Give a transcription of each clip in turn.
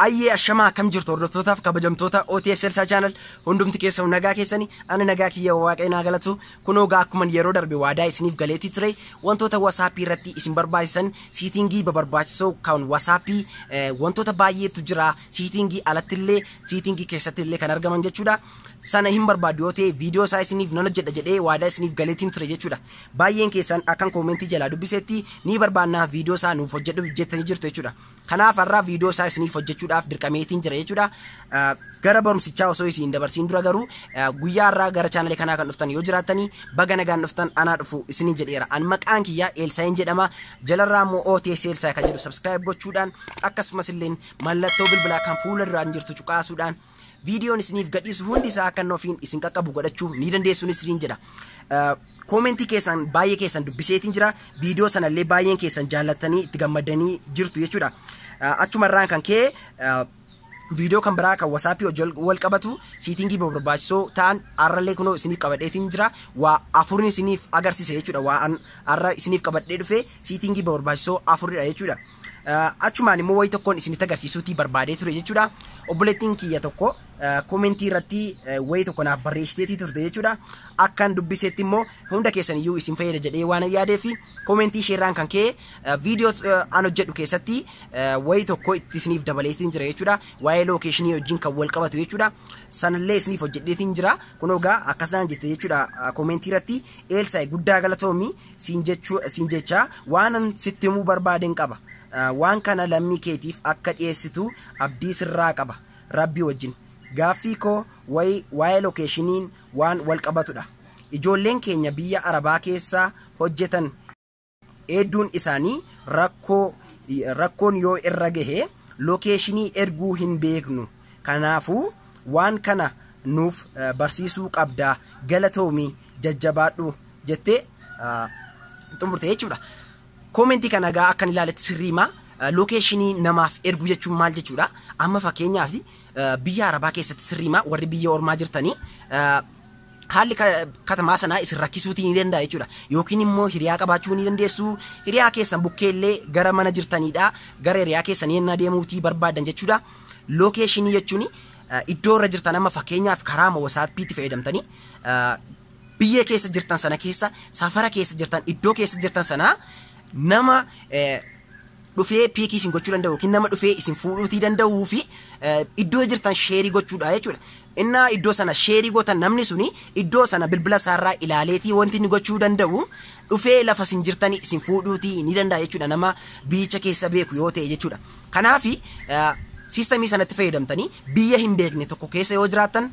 Ayyee, ashamaa, akkam jirtu hordoftootaaf kabajamtoota OTS Elsaa Channel? Hundumti keessan nagaa keessanii? Ana nagaa kiyya, Waaqayyo naa galatu. Kunoo gaa, akkuma yeroo darbe waadaa isiniif galeetii ture, wantoota WhatsAppii irratti isin barbaachisan, settingii babarbaachisoo kan WhatsAppii wantoota baay'eetu jira, settingii alattillee settingii keessatti illee kan argaman jechuudha. Sana hin barbaadu yoo ta'e, viidiyoo isaa isiniif nan hojjedha jedhee waadaa isiniif galeetiin ture jechuudha. Baay'een keessan akkan commentii jalaa dubbisetti ni barbaannaa, viidiyoo isaa nuuf hojjedhu jettanii jirtu jechuudha. Kanaaf har'aa viidiyoo isaa isiniif hojjechuudhaaf dirqameetiin jira jechuudha. Gara barumsichaa osoo isin dabarsiin dura garuu, guyyaa har'aa gara channelii kanaa kan dhuftan yoo jiraattanii, baga nagaan dhuftan, anaa dhufu isiniin jedheera. An maqaan kiyyaa Eelsaayeen jedhama. Jalarraa immoo OTS Eelsaay kan jedhu subscribe gochuudhaan, akkasumas illee mallattoo bilbilaa kan fuula duraan jirtu cuqaasuudhaan, viidiyoon isiniif gadhiisu hundi isaa akka inni ofiin isin qaqqabu godhachuu ni dandeessuun isiniin jedha. Commentii keessan baay'ee keessan dubbiseetiin jira. Viidiyoo sanallee baay'een keessan jaallattanii itti gammadanii jirtu jechuudha. Achumarraan kan ka'e viidiyoo kan biraa kan WhatsAppii wajjin wal qabatu, settingii barbaachisoo ta'an har'allee kunoo isiniif qabadheetiin jira. Waa afurin isiniif agarsiisa jechuudha. Waa har'a isiniif qabadhee dhufe settingii barbaachisoo afuridha jechuudha. Achumaan immoo wayii tokkoon isinitti agarsiisuutii barbaadee ture jechuudha. Obboleettiin kiyya tokko commentii irratti wayii tokko naaf barreessiteetii turte jechuudha. Akkan dubbisetti immoo hunda keessan iyyuu isin fayyada jedhee waan yaadee fi commentii isheerraan kan ka'e viidiyoo an hojjedhu keessatti wayii tokko itti isiniif dabaleetiin jira jechuudha. Waa'ee locationii wajjin kan wal qabatu jechuudha. Sanallee isiniif hojjedheetiin jira. Kunoo egaa akkasaan jette jechuudha commentii irratti: "Eelsaay, guddaa galatoomi siin jecha, waan sitti himuu barbaadeen qaba. Waan kana lammii keetiif akka dhiyeessitu abdii sirraa qaba. Rabbii wajjin. Gaaffii koo waa'ee locationiin waan wal qabatudha. Ijoolleen keenya biyya Arabaa keessa hojjetan hedduun isaanii rakkoo rakkoon yoo irra gahe locationii erguu hin beeknu. Kanaafuu waan kana nuuf barsiisuu qabdaa, galatoomii, jajjabaadhu" jettee xumurte jechuudha. Commentii kana egaa akkan ilaaletti sirriimaa locationii namaaf erguu jechuun maal jechuudha? Amma fakkeenyaaf biyya Arabaa keessatti sirriimaa warri biyya ormaa jirtanii haalli katamaa sanaa isin rakkisuutii ni danda'a jechuudha. Yookiin immoo hiriyaa qabaachuu ni dandeessu. Hiriyaa keessan bukkeellee gara mana jirtaniidha. Gara hiriyaa keessanii ennaa deemuutii barbaadan jechuudha. Locationii jechuun iddoo irra jirtan, amma fakkeenyaaf karaa WhatsAppiitti fayyadamtanii biyya keessa jirtan sana keessa, safara keessa jirtan, iddoo keessa jirtan sanaa nama dhufee pick isin gochuu danda'u yookiin nama dhufee isin fuudhuutii danda'uu fi iddoo jirtan share gochuudha jechuudha. Innaa iddoo sana share gootan, namni suni iddoo sana bilbila isaarraa ilaaleetii wanti inni gochuu danda'u dhufee lafa isin jirtanii isin fuudhuutii ni danda'a jechuudha, nama biyyicha keessa beeku yoo ta'e jechuudha. Kanaafi systemii sanatti fayyadamtanii biyya hin beekne tokko keessa yoo jiraattan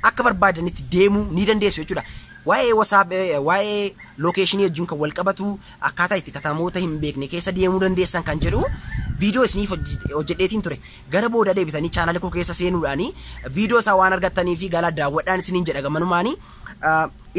akka barbaadanitti deemuu ni dandeessu jechuudha. Waa'ee WhatsApp, waa'ee locationii wajjin kan wal qabatu, akkaataa itti katamoota hin beekne keessa deemuu dandeessan kan jedhu viidiyoo isiniif hojjedheetiin ture. Gara booda deebitanii channela koo keessa seenuudhaani viidiyoo isaa waan argattanii fi gara daawwadhaan isiniin jedha gamanumaanii.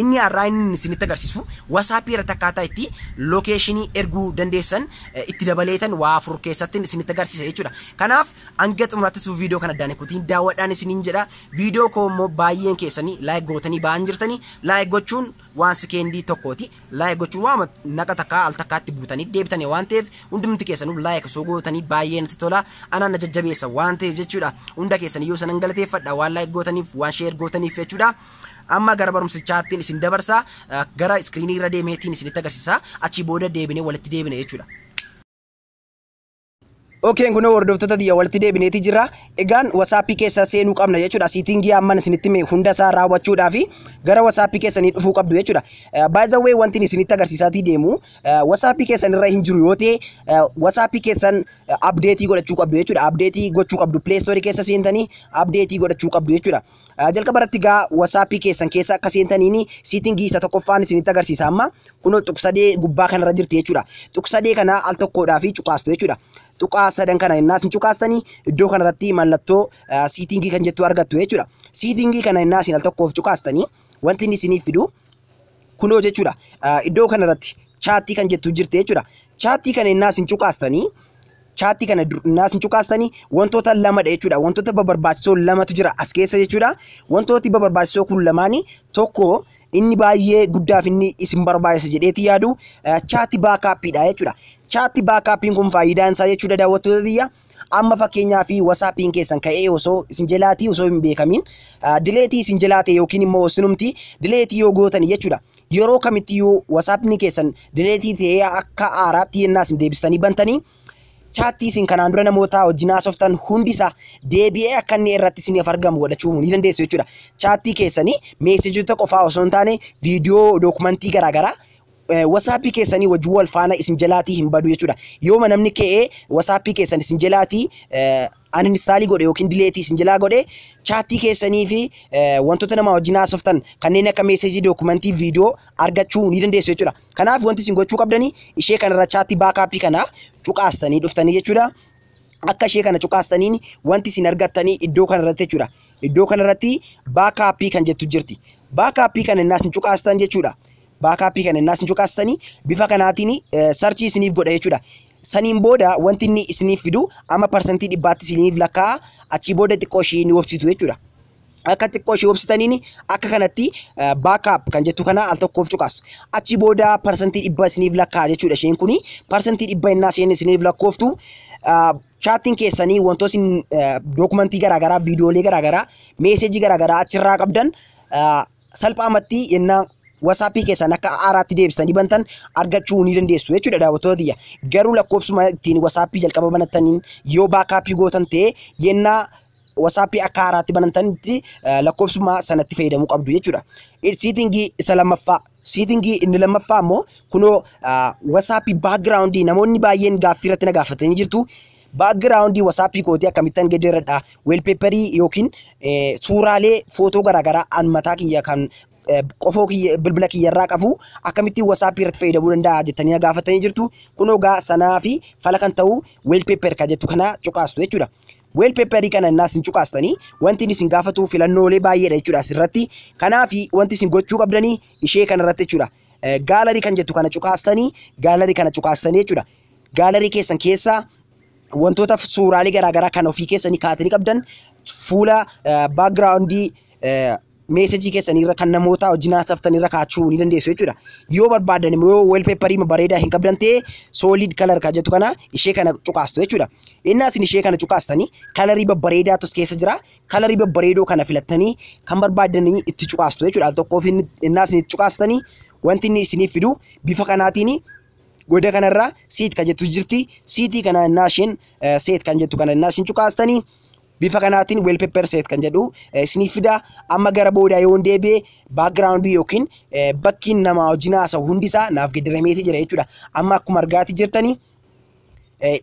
Inni har'aa inni isinitti agarsiisu WhatsAppii irratti akkaataa itti locationii erguu dandeessan itti dabaleetan waa afur keessatti isinitti agarsiisa jechuudha. Kanaaf hanga xumuraatti viidiyoo kana addaan kutiin daawwadhaan isiniin jedha. Viidiyoo koo immoo baay'een keessanii like gootanii ba'an jirtanii, like gochuun waan secondii tokkooti. Like gochuun waan naqa takkaa al takkaatti buutanii deebitanii waan ta'eef, hundumti keessanuu like osoo gootanii baay'ee natti tola. Anaan na jajjabeessa waan ta'eef jechuudha. Hunda keessaniyyuu sanan galateeffadha waan like gootaniif, waan share gootaniif jechuudha. Amma gara barumsichaattiin isin dabarsa, gara screenii irra deemeetiin isinitti agarsiisa, achii booda deebinee walitti deebine jechuudha. Okeen, kun hordoftoota biyya, walitti deebineeti jira. Egaan WhatsAppii keessa seenuu qabna jechuudha. Settingii amman isinitti hime hunda isaa raawwachuudhaaf gara WhatsAppii keessanii dhufuu qabdu jechuudha. By the way, wanti isinitti agarsiisaatii deemu WhatsAppii keessan irra hin jiru yoo ta'e, WhatsAppii keessan updateii godhachuu qabdu jechuudha. Updateii gochuu qabdu. Play Store keessa seentanii updateii godhachuu qabdu jechuudha. Jalqaba irratti gaa WhatsAppii keessan keessa akka seentaniin settingii isa tokkoffaan isinitti agarsiisa amma, kunoo tuqsadee gubbaa kanarra jirti jechuudha. Tuqsadee kana al tokkodhaa fi cuqaastu jechuudha. Tuqaa sadan kana innaa isin cuqaastanii, iddoo kanarratti mallattoo settingii kan jettu argattu jechuudha. Settingii kana innaa isin al tokkoof cuqaastanii, wanti inni isiniif fidu kunoo jechuudha. Iddoo kanarratti chatii kan jettu jirti jechuudha. Chatii kana innaa isin cuqaastanii, chatii kana innaa isin cuqaastanii, wantoota lamadha jechuudha. Wantoota babarbaachisoo lamatu jira as keessa jechuudha. Wantooti babarbaachisoo kun lamaanii, tokko inni baay'ee guddaaf inni isin barbaachisa jedheeti yaadu chat backupiidha jechuudha. Chat backupiin kun faayidaan isaa jechuudha, daawwattoota biyya, Amma fakkeenyaa fi WhatsAppiin keessan ka'ee osoo isin jalaatii osoo hin beekamin delete isin jalaate yookiin immoo isinumti delete yoo gootan jechuudha. Yeroo kamittiyyuu WhatsAppni keessan delete ta'ee akka haaraatti yennaa isin deebistanii bantanii, chat isin kanaan dura namoota wajjin haasoftan hundisaa deebi'ee akka inni irratti isiniif argamu godhachuu ni dandeessu jechuudha. Chat keessanii messageota qofaa osoo hin taane, viidiyoo, document garaagaraa WhatsAppii keessanii wajjin wal faana isin jalaatii hin badu jechuudha. Yooma namni ka'ee WhatsAppii keessan isin jalaatii uninstall godhe yookiin delete isin jalaa godhe, chat keessanii fi wantoota nama wajjin haasoftan kanneen akka message, document, viidiyoo argachuu ni dandeessu jechuudha. Kanaaf wanti isin gochuu qabdanii ishee kanarra chat backup kana cuqaastanii dhuftanii jechuudha. Akka ishee kana cuqaastaniin wanti isin argattanii iddoo kanarratti jechuudha. Iddoo kanarratti backup kan jettu jirti. Backup kana innaa isin cuqaastan jechuudha. Backup kana innaa isin cuqaastanii bifa kanaatiin search isiniif godha jechuudha. Saniin booda wanti inni isiniif fidu amma 100%tti isiniif lakkaa'a, achii booda xiqqoo ishee ni obsitu jechuudha. Akka xiqqoo ishee obsitaniin akka kanatti backup kan jettu kana al tokkoof cuqaastu. Achii booda 100% isiniif lakkaa'a jechuudha isheen kuni. 100% innaa isheen isiniif lakkooftu, chatiin keessanii, wantoota isin document garaagaraa, viidiyoolee garaagaraa, message garaagaraa achirraa qabdan salphaamatti yennaa WhatsAppii keessan akka haaraatti deebistanii bantan argachuu ni dandeessu jechuudha, daawwattoota tiyya. Garuu lakkoofsuma ittiin WhatsAppii jalqaba banattaniin yoo backup gootan ta'e, yennaa WhatsAppii akka haaraatti banatanitti lakkoofsuma sanatti fayyadamuu qabdu jechuudha. Setting isa lammaffaa. Setting inni lammaffaa immoo kunoo WhatsAppii background namoonni baay'een gaaffii irratti na gaafatanii jirtu. Background WhatsAppii kootii akkamittan geeddaradha? Wallpaper yookiin suuraalee footoo garaagaraa an mataa kiyya kan qofoo kiyya bilbila kiyyarraa qabu akkamittiin WhatsAppii irratti fayyadamuu danda'a jettanii na gaafatanii jirtu. Kunoo gaa sanaa fi fala kan ta'u wallpaper kan jettu kana cuqaastu jechuudha. Wallpaper kana innaa isin cuqaastanii wanti isin gaafatu filannoolee baay'eedha jechuudha asirratti. Kanaaf wanti isin gochuu qabdanii ishee kanarratti jechuudha. Gallery kan jettu kana cuqaastanii, gallery kana cuqaastanii jechuudha. Gallery keessan keessaa wantoota suuraalee garaagaraa kan ofii keessanii kaa'atanii qabdan fuula background message keessanii irra kan namoota wajjin haasoftan irra kaa'achuu ni dandeessu jechuudha. Yoo barbaadan immoo, wallpaper bareedaa hin qabdan ta'e, solid color kan jettu kana ishee kana cuqaastu jechuudha. Inni isin ishee kana cuqaastanii color babbareedaatu as keessa jira. Color babbareedoo kana filattanii kan barbaadanii itti cuqaastu jechuudha. Al tokkoof innaa isin itti cuqaastanii wanti inni isiniif fidu bifa kanaatiin goda kanarra set kan jettu jirti. Set kana innaa isheen set kan jettu kana innaa isin cuqaastanii bifa kanaatiin wallpaper set kan jedhu isiniif fida. Amma gara boodaa yoo deebi'e, background yookiin bakki nama wajjin haasa'u hundisaa naaf geeddarameeti jira jechuudha. Amma akkuma argaati jirtanii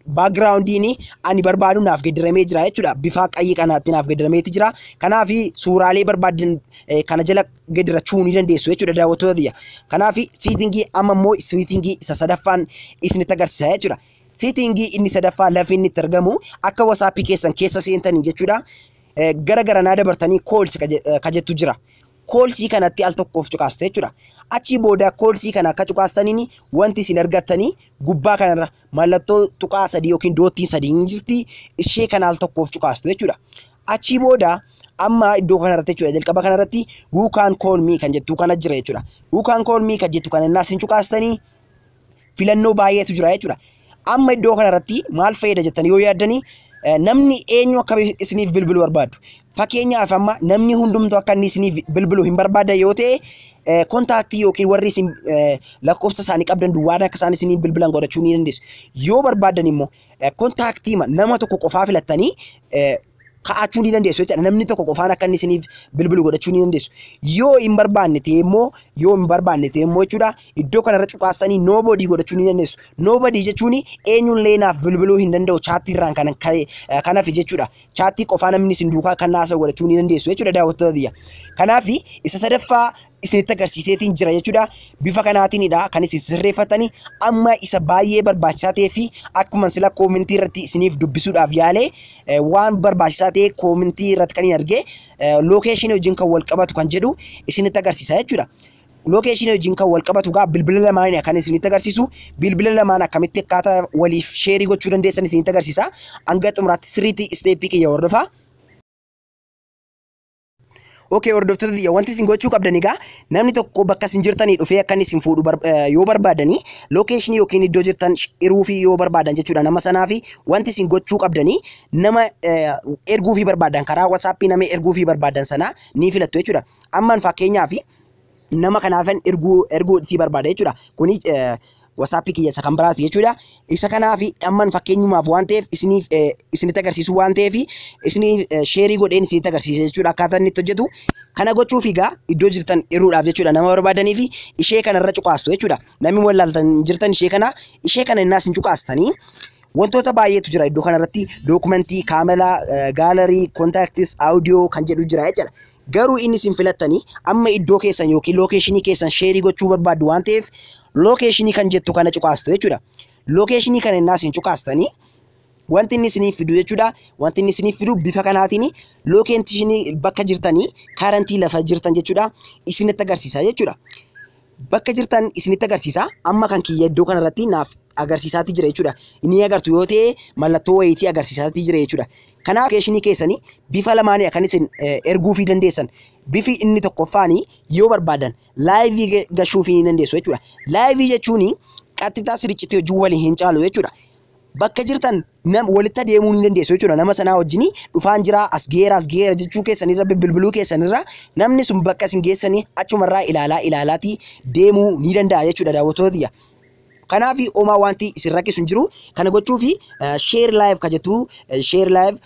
backgroundiin ani barbaadu naaf geeddaramee jira jechuudha. Bifa qayyii kanaatti naaf geeddarameeti jira. Kanaaf suuraalee barbaadan kana jala geeddarachuu ni dandeessu jechuudha, daawwattoota tiyya. Kanaaf setting amma immoo setting isa sadaffaan isinitti agarsiisa jechuudha. Setting inni sadaffaa lafi inni itti argamu akka WhatsAppii keessan keessa seentanii jechuudha. Gara garanaa dabartanii calls ka jettu jira. Calls kanatti al tokkoof cuqaastu jechuudha. Achii booda calls kana akka cuqaastaniin wanti isin argattanii gubbaa kanarra mallattoo tuqaa sadii yookiin dotiin sadii ni jirti. Ishee kana al tokkoof cuqaastu jechuudha. Achii booda amma iddoo kanarratti jechuudha, jalqaba kanarratti "Who can call me" kan jettu kana jira jechuudha. "Who can call me" kan jettu kana innaa isin cuqaastanii filannoo baay'eetu jira jechuudha. Amma iddoo kanarratti maal fayyada jettanii yoo yaaddanii, namni eenyu akka isiniif bilbilu barbaadu. Fakkeenyaaf amma namni hundumtuu akka inni isiniif bilbilu hin barbaadan yoo ta'e, contact yookiin warri isin lakkoofsa isaanii qabdan duwwaadha akka isaan isiniif bilbilan godhachuu ni dandeessu. Yoo barbaadan immoo contact nama tokko qofaa filattanii kaa'achuu ni dandeessu jechuudha. Namni tokko qofaan akka inni isiniif bilbilu godhachuu ni dandeessu. Yoo hin barbaanne ta'e immoo, yoo hin barbaanne ta'e immoo jechuudha, iddoo kanarra cuqaastanii nobody godhachuu ni dandeessu. Nobody jechuun eenyullee naaf bilbiluu hin danda'u chat irraan kan kanaaf jechuudha. Chat qofaa namni isin duukaa kan haasa'u godhachuu ni dandeessu jechuudha, daawwattoota tiyya. Kanaaf isa sadaffaa isinitti agarsiiseetiin jira jechuudha. Bifa kanaatiinidha kan isin sirreeffatanii. Amma isa baay'ee barbaachisaa ta'ee fi akkuma sila comment irratti isiniif dubbisuudhaaf yaalee, waan barbaachisaa ta'e comment irratti kan hin arge, location wajjin kan wal qabatu kan jedhu isinitti agarsiisa jechuudha. Location wajjin kan wal qabatu gaa bilbila lamaanidha kan isinitti agarsiisu. Bilbila lamaan akkamitti akkaataa waliif share gochuu dandeessan isinitti agarsiisa. Hanga xumuraatti sirriitti step kiyya hordofaa. Okay, hordoftoota kiyya, wanti isin gochuu qabdan egaa namni tokko bakka isin jirtanii dhufee akka inni isin fuudhu yoo barbaadanii, locationii yookiin iddoo jirtan hiruufii yoo barbaadan jechuudha, nama sanaa fi wanti isin gochuu qabdanii nama erguufii barbaadan, karaa WhatsAppii nama erguufii barbaadan sana ni filattu jechuudha. Amman fakkeenyaaf nama kanaafan erguu itti barbaada jechuudha. Kuni WhatsAppii kiyya isa kan biraati jechuudha. Isa kanaaf amman fakkeenyumaaf waan ta'eef, isiniif isinitti agarsiisuu waan ta'eef, isiniif share godheen isinitti agarsiisa jechuudha akkaataa inni itti hojjetu. Kana gochuuf egaa iddoo jirtan hiruudhaaf jechuudha nama barbaadanii fi ishee kanarra cuqaastu jechuudha. Namni wallaaltan jirtan ishee kana innaa isin cuqaastanii wantoota baay'eetu jira iddoo kanarratti: documentii, camera, gallery, contacts, audio kan jedhu jira jechuudha. Garuu inni isin filattanii amma iddoo keessan yookiin locationii keessan share gochuu barbaaddu waan ta'eef, locationii kan jettu kana cuqaastu jechuudha. Locationii kana innaa isin cuqaastanii wanti inni isiniif fidu jechuudha. Wanti inni isiniif fidu bifa kanaatiin locationii bakka jirtanii, currentii lafa jirtan jechuudha, isinitti agarsiisa jechuudha. Bakka jirtan isinitti agarsiisa. Amma kan kiyya iddoo kanarratti naaf agarsiisaati jira jechuudha. Inni agartu yoo ta'e mallattoo wayiitii agarsiisaati jira jechuudha. Kanaaf locationii keessanii bifa lamaanii kan isin erguufii dandeessan. Bifi inni tokkoffaanii yoo barbaadan live gashuufii ni dandeessu jechuudha. Live jechuun qaxxitaa siriccitii hojii waliin hin caalu jechuudha. Bakka jirtan walitti adeemuu ni dandeessu jechuudha. Nama sanaa wajjin dhufaan jira, as geera, as geera jechuu keessanirra, bilbiluu keessanirra, namni sun bakka isin geessanii achumarraa ilaalaa ilaalaatii deemuu ni danda'a jechuudha, daawwattoota tiyya. Kanaaf homaa wanti isin rakkisu hin jiru. Kana gochuufi share live ka jettu, share live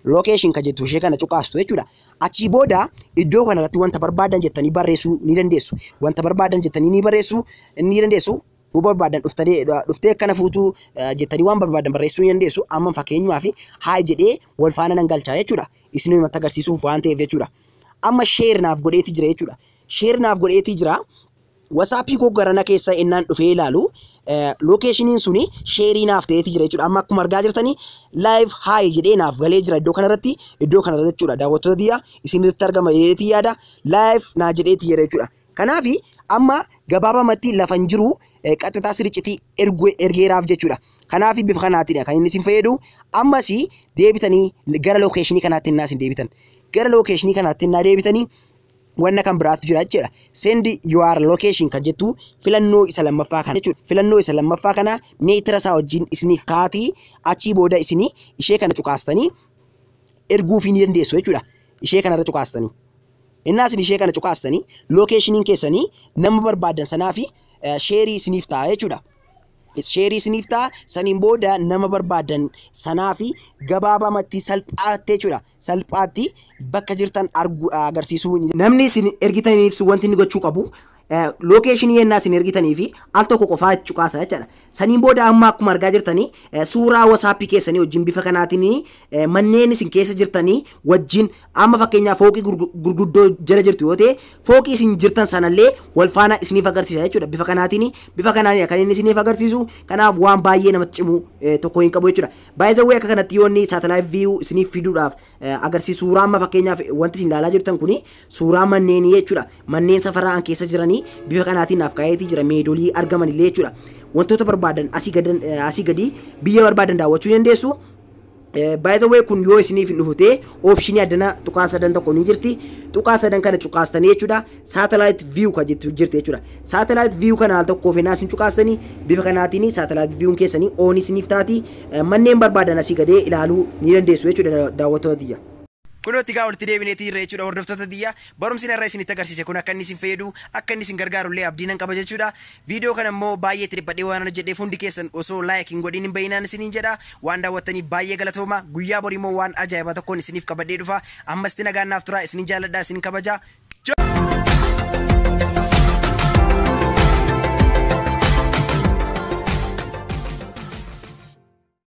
location ka jettu ishee kana cuqaastu jechuudha. Achii booda iddoo kanarratti wanta barbaadan jettanii barreessuu ni dandeessu. Wanta barbaadan jettanii ni barreessuu ni dandeessu. Yoo barbaadan dhuftanii dhuftee akkana fuutuu jettanii waan barbaadan barreessuu ni dandeessu. Amma fakkeenyaaf hi jedhee wal faana nan galchaa jechuudha. Isinumatti agarsiisuuf waan ta'eef jechuudha. Amma share naaf godheeti jira jechuudha. Share naaf godheeti jira. WhatsAppii koo garana keessa innaan dhufee ilaalu locationiin suni share naaf ta'eeti jira jechuudha. Amma akkuma argaa jirtanii live hi jedhee naaf galee jira iddoo kanarratti, iddoo kanarratti jechuudha. Daawwattoota tiyya, isinitti argama jedheetii yaada, live naa jedheeti jira jechuudha. Kanaaf amma gabaabamatti lafa hin jiru qaxxitaa siricitii ergeeraaf jechuudha. Kanaaf bifa kanaatiidha kan inni isin fayyadu. Ammas deebitanii gara locationii kanaatti innaa isin deebitan. Gara locationii kanaatti innaa deebitanii wanna kan biraatu jira jechuudha. Send your location kan jettu filannoo isa lammaffaa kana jechuudha. Filannoo isa lammaffaa kana meetira isaa wajjin isiniif kaatii, achii booda isinii ishee kana cuqaastanii erguufii ni dandeessu jechuudha. Ishee kanarra cuqaastanii. Innaa isin ishee kana cuqaastanii locationiin keessanii nama barbaadan sanaa fi share isiniif ta'a jechuudha. Share isiniif ta'a, saniin booda nama barbaadan sanaa fi gabaabamatti salphaatti jechuudha. Salphaatti bakka jirtan agarsiisuu. Namni isin ergitaniif wanti inni gochuu qabu locationii yennaa isin ergitanii fi al tokko qofaa cuqaasa jechuudha. Saniin booda amma akkuma argaa jirtanii suuraa WhatsAppii keessanii wajjin bifa kanaatiin manneen isin keessa jirtanii wajjin, amma fakkeenyaaf fooqii gurguddoo jala jirtu yoo ta'e, fooqii isin jirtan sanallee wal faana isiniif agarsiisa jechuudha. Bifa kanaatiin, bifa kanaan kan inni isiniif agarsiisu, kanaaf waan baay'ee namatti cimu tokko hin qabu jechuudha. Baay'ee akka kanatti yoo inni satellite view isiniif fiduudhaaf agarsiisu, suuraa amma fakkeenyaaf wanti isin ilaalaa jirtan kuni suuraa manneenii jechuudha. Manneen safaraan keessa jiranii bifa kanaatiin naaf kaa'eetii jira, meedolii argaman illee jechuudha. Wantoota barbaadan asii gadi biyya barbaadan daawwachuu ni dandeessu. By the way, kun yoo isiniif hin dhufu ta'e, optionii addana tuqaa sadan tokko ni jirti. Tuqaa sadan kana cuqaastanii jechuudha. Satellite view kan jettu jirti jechuudha. Satellite view kana al tokkoof enaa isin cuqaastanii bifa kanaatiin satellite view'n keessanii on isiniif taati. Manneen barbaadan asii gadee ilaaluu ni dandeessu jechuudha, daawwattoota tiyya. Kunootti gaa walitti deebineetii jirra jechuudha, hordoftoota tiyya. Barumsi irra isinitti agarsiise kun akka inni isin fayyadu, akka inni isin gargaaru illee abdii nan qaba jechuudha. Viidiyoo kana immoo baay'ee itti dhiphadhee waan hojjedheef hundi keessan osoo like hin godhin hin bayinaan isiniin jedha. Waan daawwattaniif baay'ee galatooma. Guyyaa borii immoo waan ajaa'ibaa tokkoon isiniif qabadhee dhufa. Ammasti nagaan naaf tura. Isinin jaalladha, isinin kabaja.